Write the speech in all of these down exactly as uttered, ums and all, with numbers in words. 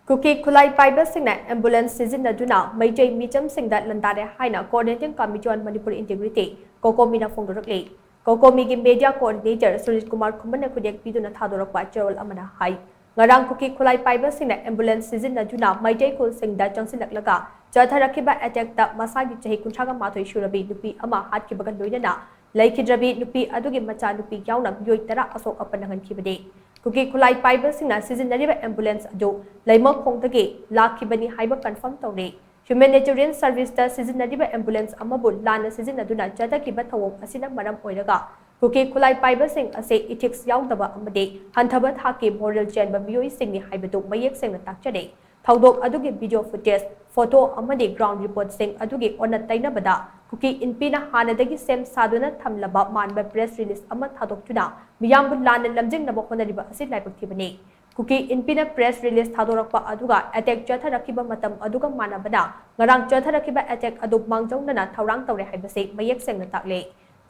ꯀꯨꯀꯤ ꯈꯨꯠꯂꯥꯏ ꯄꯥꯏꯕꯁꯤꯡꯅ ambulance ꯁꯤꯖꯤꯟꯅꯗꯨꯅ ꯃꯩꯇꯩ ꯃꯤꯆꯝꯁꯤꯡꯗ ꯂꯥꯟꯗꯥꯔꯦ ꯍꯥꯏꯅ Coordinating Committee on Manipur Integrity, ꯀꯣꯀꯣꯃꯤꯅ ꯐꯣꯡꯗꯣꯔꯛꯂꯤ꯫ ꯀꯣꯀꯣꯃꯤꯒꯤ media coordinator Surjit Kumar ꯈꯨꯃꯟꯅ ꯈꯨꯗꯦꯛ ꯄꯤꯗꯨꯅ ꯊꯥꯗꯣꯔꯛꯄ ꯆꯦꯔꯣꯜ ꯑꯃꯅ ꯍꯥꯏ, ꯉꯔꯥꯡ ꯀꯨꯀꯤ ꯈꯨꯠꯂꯥꯏ ꯄꯥꯏꯕꯁꯤꯡꯅ ambulance ꯁꯤꯖꯤꯟꯅꯗꯨꯅ ꯃꯩꯇꯩ ꯈꯨꯜꯁꯤꯡꯗ ꯆꯪꯁꯤꯜꯂꯛꯂꯒ ꯆꯠꯊꯔꯛꯈꯤꯕ attackꯇ ꯃꯁꯥꯒꯤ ꯆꯍꯤ ꯀꯨꯟꯊ꯭ꯔꯥꯒ ꯃꯥꯊꯣꯏ ꯁꯨꯔꯕꯤ ꯅꯨꯄꯤ ꯑꯃ ꯍꯥꯠꯈꯤꯕꯒ ꯂꯣꯏꯅꯅ ꯂꯩꯈꯤꯗ꯭ꯔꯕꯤ ꯅꯨꯄꯤ ꯑꯗꯨꯒꯤ ꯃꯆꯥꯅꯨꯄꯤ ꯌꯥꯎꯅ ꯃꯤꯑꯣꯏ ꯇꯔꯥ ꯑꯁꯣꯛ ꯑꯄꯟ ꯅꯪꯍꯟꯈꯤꯕꯅꯤ꯫ ꯀꯨꯀꯤ ꯈꯨꯠꯂꯥꯏ ꯄꯥꯏꯕꯁꯤꯡꯅ ꯁꯤꯖꯤꯟꯅꯔꯤꯕ ambulance ꯑꯗꯨ ꯂꯩꯃꯈꯣꯡꯗꯒꯤ ꯂꯥꯛꯈꯤꯕꯅꯤ ꯍꯥꯏꯕ confirm ꯇꯧꯔꯦ꯫ Humanitarian serviceꯇ ꯁꯤꯖꯤꯟꯅꯔꯤꯕ ambulance ꯑꯃꯕꯨ ꯂꯥꯟꯅ ꯁꯤꯖꯤꯟꯅꯗꯨꯅ ꯆꯠꯊꯈꯤꯕ ꯊꯧꯑꯣꯡ ꯑꯁꯤꯅ ꯃꯔꯝ ꯑꯣꯏꯔꯒ ꯀꯨꯀꯤ ꯈꯨꯠꯂꯥꯏ ꯄꯥꯏꯕꯁꯤꯡ ꯑꯁꯤ ethics ꯌꯥꯎꯗꯕ ꯑꯃꯗꯤ ꯍꯟꯊꯕ ꯊꯥꯛꯀꯤ moral ꯆꯦꯟꯕ ꯃꯤꯑꯣꯏꯁꯤꯡꯅꯤ ꯍꯥꯏꯕꯗꯨ ꯃꯌꯦꯛ ꯁꯦꯡꯅ ꯇꯥꯛꯆꯔꯦ꯫ ꯊꯧꯗꯣꯛ ꯑꯗꯨꯒꯤ video footage, photo ꯑꯃꯗꯤ ground reportꯁꯤꯡ ꯑꯗꯨꯒꯤ ꯑꯣꯟꯅ ꯇꯩꯅꯕꯗ ꯀꯨꯀꯤ ꯏꯟꯄꯤꯅ ꯍꯥꯟꯅꯗꯒꯤ ꯁꯦꯝ ꯁꯥꯗꯨꯅ ꯊꯝꯂꯕ ꯃꯥꯟꯕ press release ꯑꯃ ꯊꯥꯗꯣꯛꯇꯨꯅ ꯃꯤꯌꯥꯝꯕꯨ ꯂꯥꯟꯅ ꯂꯝꯖꯤꯡꯅꯕ ꯍꯣꯠꯅꯔꯤꯕ ꯑꯁꯤ ꯂꯥꯏꯕꯛ ꯊꯤꯕꯅꯤ꯫ ꯀꯨꯀꯤ ꯏꯟꯄꯤꯅ press release ꯊꯥꯗꯣꯔꯛꯄ ꯑꯗꯨꯒ attack ꯆꯠꯊꯔꯛꯈꯤꯕ ꯃꯇꯝ ꯑꯗꯨꯒ ꯃꯥꯟꯅꯕꯅ ꯉꯔꯥꯡ ꯆꯠꯊꯔꯛꯈꯤꯕ attack ꯑꯗꯨ ꯃꯥꯡꯖꯧꯅꯅ ꯊꯧꯔꯥꯡ ꯇꯧꯔꯦ ꯍꯥꯏꯕꯁꯤ ꯃꯌꯦꯛ ꯁꯦꯡꯅ ꯇꯥꯛꯂꯦ꯫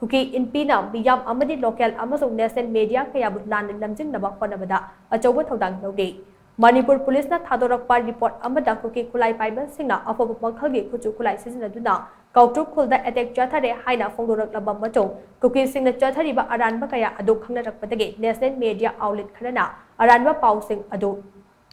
ꯀꯨꯀꯤ ꯏꯟꯄꯤꯅ ꯃꯤꯌꯥꯝ ꯑꯃꯗꯤ local ꯑꯃꯁꯨꯡ national media ꯀꯌꯥꯕꯨ ꯂꯥꯟꯅ ꯂꯝꯖꯤꯡꯅꯕ ꯍꯣꯠꯅꯕꯗ ꯑꯆꯧꯕ ꯊꯧꯗꯥꯡ ꯂꯧꯔꯤ꯫ ꯃꯅꯤꯄꯨꯔ ꯄꯨꯂꯤꯁꯅ ꯊꯥꯗꯣꯔꯛꯄ report ꯑꯃꯗ ꯀꯨꯀꯤ ꯈꯨꯠꯂꯥꯏ ꯄꯥꯏꯕꯁꯤꯡꯅ ꯑꯐꯕ ꯃꯈꯜꯒꯤ ꯈꯨꯠꯁꯨ ꯈꯨꯠꯂꯥꯏ ꯁꯤꯖꯤꯟꯅꯗꯨꯅ ꯀꯥꯎꯇ꯭ꯔꯨꯛ ꯈꯨꯜꯗ attack ꯆꯠꯊꯔꯦ ꯍꯥꯏꯅ ꯐꯣꯡꯗꯣꯔꯛꯂꯕ ꯃꯇꯨꯡ ꯀꯨꯀꯤꯁꯤꯡꯅ ꯆꯠꯊꯔꯤꯕ ꯑꯔꯥꯟꯕ ꯀꯌꯥ ꯑꯗꯨ ꯈꯪꯅꯔꯛꯄꯗꯒꯤ national media outlet ꯈꯔꯅ ꯑꯔꯥꯟꯕ ꯄꯥꯎꯁꯤꯡ ꯑꯗꯨ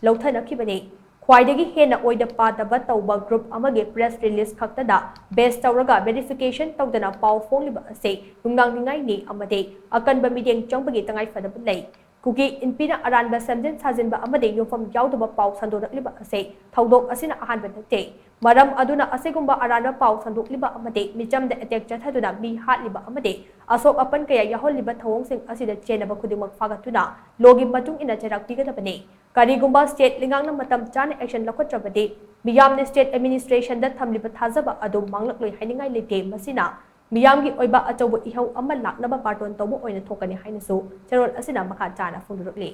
ꯂꯧꯊꯅꯈꯤꯕꯅꯤ꯫ ꯈ꯭ꯋꯥꯏꯗꯒꯤ ꯍꯦꯟꯅ ꯑꯣꯏꯗ ꯄꯥꯗꯕ ꯇꯧꯕ group ꯑꯃꯒꯤ press release ꯈꯛꯇꯗ base ꯇꯧꯔꯒ verification ꯇꯧꯗꯅ ꯄꯥꯎ ꯐꯣꯡꯂꯤꯕ ꯑꯁꯤ ꯅꯨꯡꯅꯥꯡꯅꯤꯡꯉꯥꯏꯅꯤ ꯑꯃꯗꯤ ꯑꯀꯟꯕ ꯃꯤꯠꯌꯦꯡ ꯆꯪꯕꯒꯤ ꯇꯉꯥꯏꯐꯗꯕ ꯂꯩ꯫ ꯀꯨꯀꯤ ꯏꯟꯄꯤꯅ ꯑꯔꯥꯟꯕ ꯁꯦꯝꯖꯤꯟ ꯁꯥꯖꯤꯟꯕ ꯑꯃꯗꯤ ꯌꯨꯝꯐꯝ ꯌꯥꯎꯗꯕ ꯄꯥꯎ ꯁꯟꯗꯣꯔꯛꯂꯤꯕ ꯑꯁꯤ ꯊꯧꯗꯣꯛ ꯑꯁꯤꯅ ꯑꯍꯥꯟꯕ ꯅꯠꯇꯦ꯫ ꯃꯔꯝ ꯑꯗꯨꯅ ꯑꯁꯤꯒꯨꯝꯕ ꯑꯔꯥꯟꯕ ꯄꯥꯎ ꯁꯟꯗꯣꯛꯂꯤꯕ ꯑꯃꯗꯤ ꯃꯤꯆꯝꯗ attack ꯆꯠꯊꯗꯨꯅ ꯃꯤ ꯍꯥꯠꯂꯤꯕ ꯑꯃꯗꯤ ꯑꯁꯣꯛ ꯑꯄꯟ ꯀꯌꯥ ꯌꯥꯎꯍꯜꯂꯤꯕ ꯊꯧꯑꯣꯡꯁꯤꯡ ꯑꯁꯤꯗ ꯆꯦꯟꯅꯕ ꯈꯨꯗꯤꯡꯃꯛ ꯐꯥꯒꯠꯇꯨꯅ lawꯒꯤ ꯃꯇꯨꯡ ꯏꯟꯅ ꯆꯩꯔꯥꯛ ꯄꯤꯒꯗꯕꯅꯤ꯫ ꯀꯔꯤꯒꯨꯝꯕ state ꯂꯩꯉꯥꯛꯅ ꯃꯇꯝ ꯆꯥꯅ action ꯂꯧꯈꯠꯇ꯭ꯔꯕꯗꯤ ꯃꯤꯌꯥꯝꯅ state administrationꯗ ꯊꯝꯂꯤꯕ ꯊꯥꯖꯕ ꯑꯗꯨ ꯃꯥꯡꯂꯛꯂꯣꯏ ꯍꯥꯏꯅꯤꯡꯉꯥꯏ ꯂꯩꯇꯦ꯫ ꯃꯁꯤꯅ ꯃꯤꯌꯥꯝꯒꯤ ꯑꯣꯏꯕ ꯑꯆꯧꯕ ꯏꯍꯧ ꯑꯃ ꯂꯥꯛꯅꯕ ꯕꯥꯔꯇꯣꯟ ꯇꯧꯕ ꯑꯣꯏꯅ ꯊꯣꯛꯀꯅꯤ ꯍꯥꯏꯅꯁꯨ ꯆꯦꯔꯣꯜ ꯑꯁꯤꯅ ꯃꯈꯥ ꯇꯥꯅ ꯐꯣꯡꯗꯣꯔꯛꯂꯤ꯫